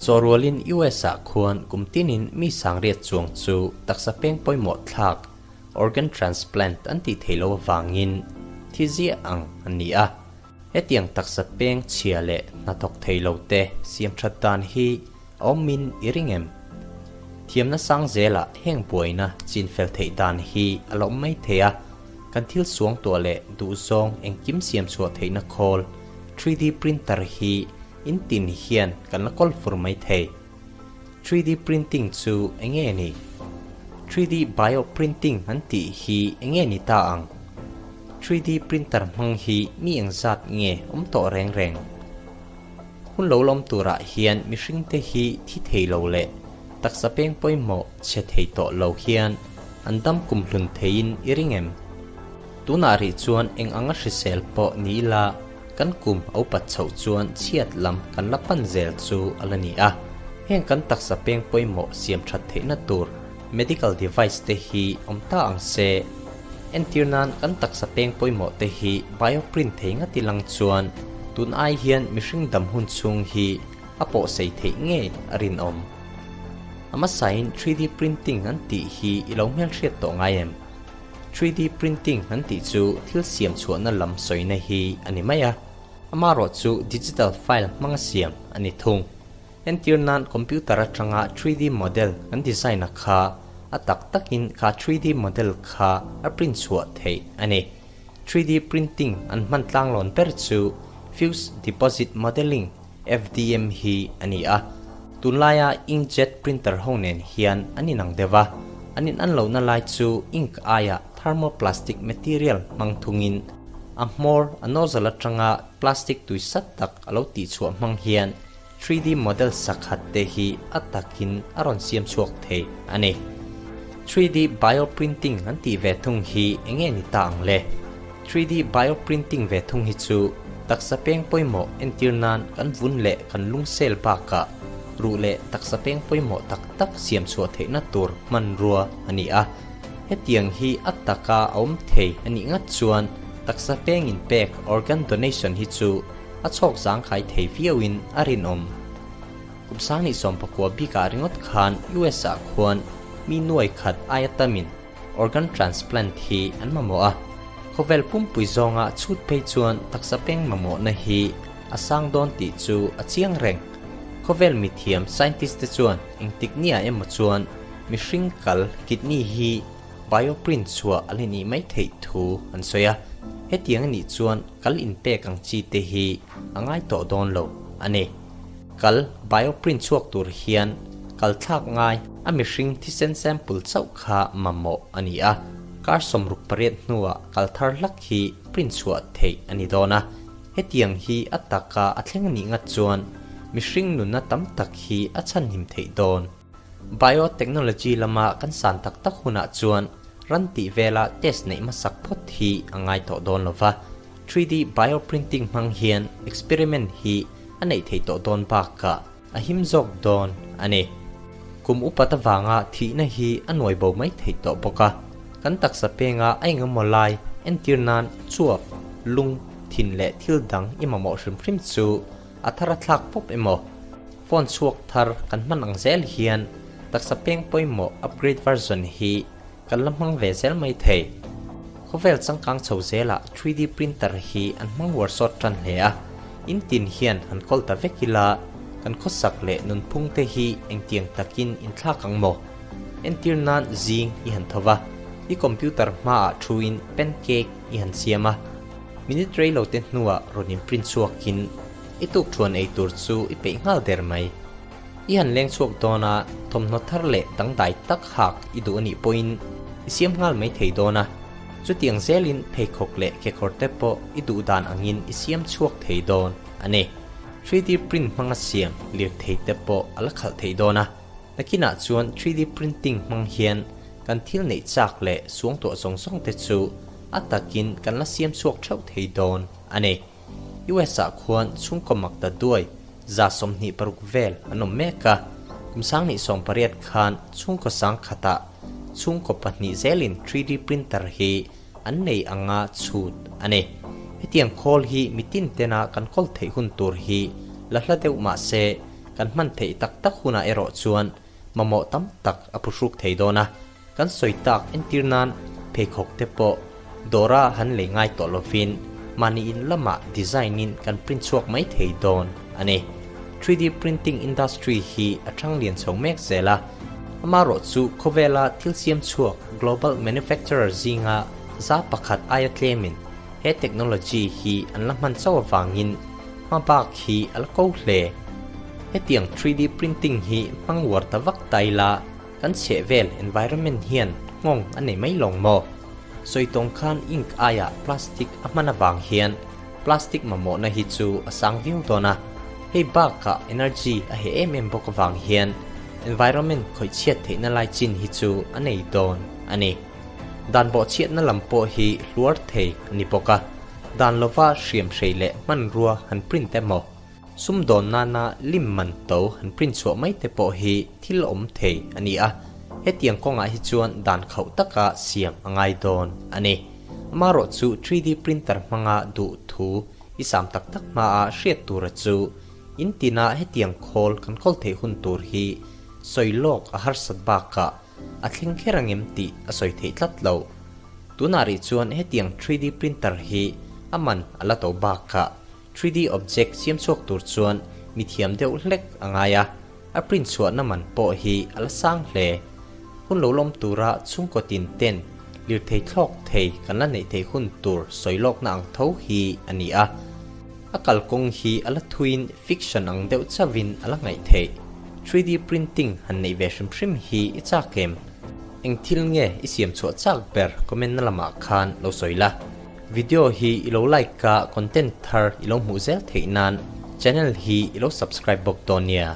Chawrualin US-ah khuan kum tinin mi sangriat chuang chu taksa peng pawimawh thlak, organ transplant, an tih theih loh avangin thi ziah ang an ni a. Hetiang taksa peng chhia leh hnathawk thei lo te siam that dan hi a awmin i ring em? Thiamna sang zelah heng buaina chin fel theih dan hi a lo awm mai thei a, kan thil suang tuah leh duhzawng engkim siam chhuah theihna khawl, 3D printer, hi in tin hian kan la kawl fur mai thei. 3D printing chu enge ni? 3D bioprinting an tih hi enge ni ta ang? 3D printer hmang hi mi engzat nge awm tawh reng reng? Hun lo lawm turah hian mihringte hi thi thei lo leh taksa peng pawimawh chhe thei tawh lo hian an dam kumhlun theiin i ring em? Tunah rih chuan eng anga hrisel pawh ni ila kan kum a upat chhoh chuan chhiat lam kan la pan zel chu a la ni a. Heng kan taksa peng pawimawh siam that theihna tur medical device te hi awm ta ang se. Entir nan kan taksa peng pawimawh te hi bioprint thei ngati lang chuan tun ai hian mihring dam hun chhung hi a pawh sei theih ngei a rinawm. A hmasain 3D printing an tih hi i lo hmelhriat tawh ngai em? 3D printing an tih chu thil siam chhuahna lam sawina hi a ni mai a, amaherawh chu digital file hmanga siam a ni thung. Entir nan computer atanga 3D model kan design a kha a tak takin kha 3D model kha a print chhuah theih a ni. 3D printing an hman tlanglawn ber chu Fused Deposit Modeling, FDM, hi a ni a. Tunlaia inkjet printer ho nen hian an inang deuh a, an in an lohna lai chu ink aia thermoplastic material hmang thungin a hmawr a nozzle atanga plastic tui sat tak a lo tihchhuah hmang hian 3D model sakhat te hi a takin a rawn siam chhuak thei a ni. 3D bioprinting an tih ve thung hi enge ni ta ang le? 3D bioprinting ve thung hi chu taksa peng pawimawh entir nan kan vun leh kan lungsel bakah ruh leh taksa peng pawimawh tak tak siam chhuah theihna tur hmanrua a ni a. Hetiang hi a taka a awm thei a nih ngat chuan taksa peng inpek organ donation hi chu A chhawk zangkhai thei viauin a rinawm. Kum sangni 19 bikah ringawt khan US ah khuan mi nuai khat aia tamin organ transplant hi an mamawh a. Khawvel pumpui zawnga chhut phei chuan taksa peng mamawhna hi a sang dawn tih chu a chiang reng. Khawvel mithiam scientist te chuan engtik nia emaw chuan mihring kal kidney hi bioprint chhuah a la nih mai theih thu an sawi a. Hetiang a nih chuan Kal inpek ang chi te hi a ngai tawh dawn lo a ni. Kal bioprint chhuak tur hian kal thlak ngai a mihring thisen sample chauh kha mamawh a ni a, kar 68 hnuah kal thar hlak hi print chhuah theih a ni dawn a. Hetiang hi a taka a thleng a nih ngat chuan mihring nunna tam tak hi a chhanhim theih dawn. Biotechnology lama kan san tak tak hunah chuan ran tih vela test neih hmasak phawt hi a ngai tawh dawn lo va, 3D bioprinting hmang hian experiment hi a neih theih tawh dawn bakah a him zawk dawn a ni. Kum upat avanga thihna hi a nuai bo mai theih tawh bawk a, kan taksa penga a engemaw lai entir nan chuap, lung, thin leh thil dang i mamawh hrim hrim chu a thar a thlak pawp emaw? Phone chhuak thar kan hman ang zel hian taksa peng pawimawh upgrade version hi kan la hmang ve zel mai thei. Khawvel changkang chho zelah 3D printer hi an hmang uar sawt tan hle a, in tin hian han kawl ta vek ila kan khawsak leh nunphung te hi engtiang takin inthlak ang maw? Entir nan zing i han tho va, i computer hmaah thuin pancake i han siam a, minute rei lo te hnuah rawn in print chhuakin I tuk thuan ei tur chu i peih nghal der mai. I han leng chhuak dawn a, thawmhnaw thar leh dangdai tak hak i duh a nih pawhin i siam nghal mai thei dawn a. Chutiang zelin pheikhawk leh kekawr te pawh i duh dan angin i siam chhuak thei dawn a ni. 3D print hmanga siam lirthei te pawh a la khalh thei dawn a. Nakinah chuan 3D printing hmang hian kan thil neih chak leh suangtuah zawng zawng te chu a takin kan la siam chhuak theuh thei dawn a ni. US ah khuan chhungkaw mak ta duai 26 vel an awm mek a, kum 2018 khan chhungkaw sang khatah chhungkaw pahnih zelin 3D printer hi an nei anga chhut a ni. Hetiang khawl hi mitin tena kan kawl theih hun tur hi la hla deuh mah se Kan hman theih tak tak hunah erawh chuan mamawh tam tak a phuhruk thei dawn a, kan sawi tak entir nan pheikhawk te pawh dawra han lei ngai tawh lovin mahni in lamah design in kan print chhuak mai thei dawn a ni. 3D printing industry hi a thang lian chho mek zel a, amarawh chu khawvela thil siam chhuak global manufacturer zinga za pakhat aia tlemin he technology hi an la hman chauh avangin hma bak hi a la ko hle. Hetiang 3D printing hi hmang uar ta vak ta ila kan chhehvel environment hian nghawng a nei mai lawng maw? Sawi tawng khan ink aiah plastic a hman avang hian plastic mamawhna hi chu a sang viau dawn a, hei bakah energy a heh em em bawk avang hian environment khawih chhiat theihna lai chin hi chu a nei dawn a ni. Dan bawhchhiatna lam pawh hi hluar thei a ni bawk a, dan lova hriam hrei leh hmanrua han print emaw, sumdawn nana lim man to han print chhuah mai te pawh hi thil awm thei a ni a, hetiang kawngah hi chuan dan khauh taka siam a ngai dawn a ni. Amaherawhchu 3D printer hmanga duh thu i sam tak tak hmaa hriat tura chu in tina hetiang khawl kan kawl theih hun tur hi sawi lawk a harsat bakah A thleng kher ang em tih a sawi theih tlat lo. Tunah rih chuan hetiang 3D printer hi a man a la to bakah 3D object siam chhuak tur chuan mi thiam deuh hlek a ngai a, a print chhuahna man pawh hi a la sang hle. Hun lo lawm tura chhungkaw tin ten lirthei thlawk thei kan la neih theih hun tur sawi lawkna ang tho hi a ni a. A kalkawng hi a la thuiin fiction ang deuh chauhin a la ngaih theih. 3D printing han neih ve hrim hrim hi i chak em? Eng thil nge i siam chhuah chak ber comment na lamah khan lo sawi la. Video hi i lo like a, content thar i lo hmuh zel theih nan channel hi i lo subscribe bawk dawn nia.